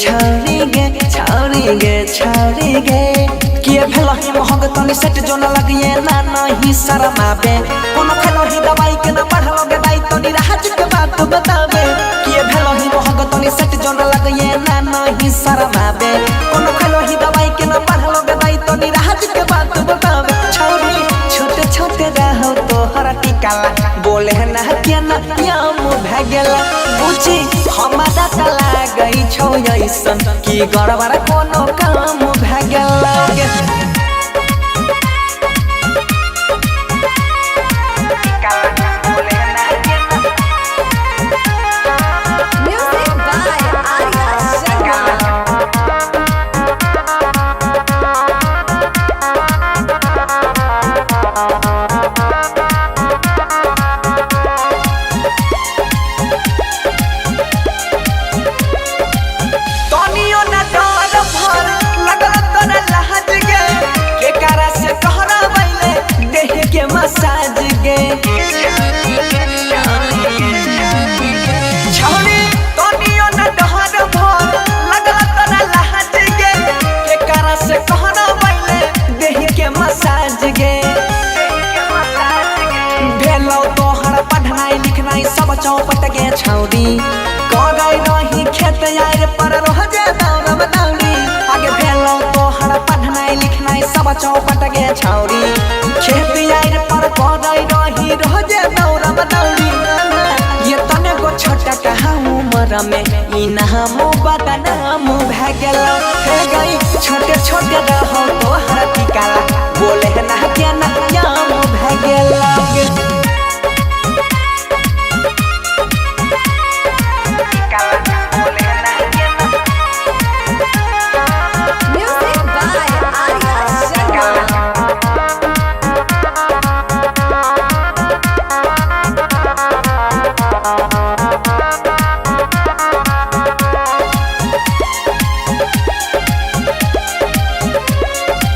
छौरी गे छौरी गे छौरी गे किए भेलही महग तनी सेट जो न लगिए ना नहीं शरमाबे कोनो खेलही दवाई के ना बढ़लो गे दाई तनी राज के बात बताबे किए भेलही महग तनी सेट जो न लगिए ना नहीं शरमाबे कोनो खेलही दवाई के ना बढ़लो गे दाई तनी राज के बात बताबे छौरी छोटे छोटे रहो तोहरा टिकाला बोले ना के ना याम भए गेला बुझी हमारा त लागै छौ ऐसन कि गड़बड़ कोनो काम भए गेला। Music by Arya Sharma. तनियो न डर भर लगल तोरा लाज गे केकरा से कहरा बैले देह के मसाज गे छौरी तनियो न डर भर लगल तोरा लाज गे केकरा से कहरा बैले देह के मसाज गे भेलौ तोहर पढ़नाइ लिखनाइ सब चौपट गे छौरी करै रही खेत यार पर रह जे दौड़ब दौड़ी आगे भेलौ तोहर पढ़नाइ लिखनाइ सब चौपट गे छौरी खेत यार पर करै रही रह जे दौड़ब दौड़ी ये तने गो छोटा कहाँ उम्र में ई नामो बदनाम भए गेल हे गई छोटे छोटे रहो तोहर टिकाला बोले ना के ना याम भए गेल। Music by Arya Sharma.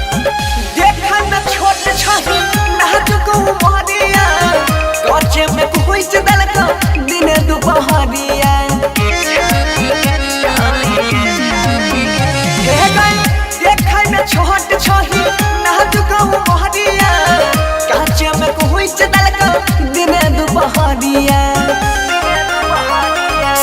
देखन छोट छही नाजुक उमरिया कचे में कुछ देलक दिन दुपहरिया हे गई देखन छोट छही नाजुक उमरिया कचे में कुछ देलक दिन दुपहरिया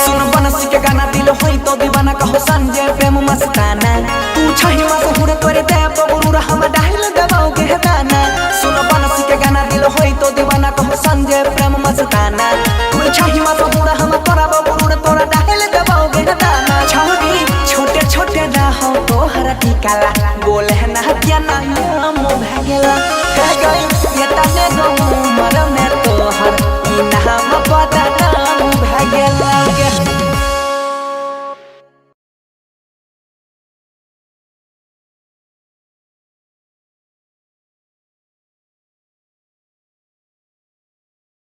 सुन बनसी के गाना दिल होई तो दीवाना कहो संजय प्रेम मस्ताना तू छही मशहूर तोरे दे बबरू हम डाल दबाओगे गाना सुन बनसी के गाना दिल होई तो दीवाना कहो संजय प्रेम मस्ताना तू छही मशहूर हम तोरा बबरू तोरा डाल दबाओगे गाना छौरी छोटे छोटे रहो तोहरा टिकाला बोले ना क्या ना याम भए गेला हे गई ये तने गो उमर में तोहर ई नाम बदनाम।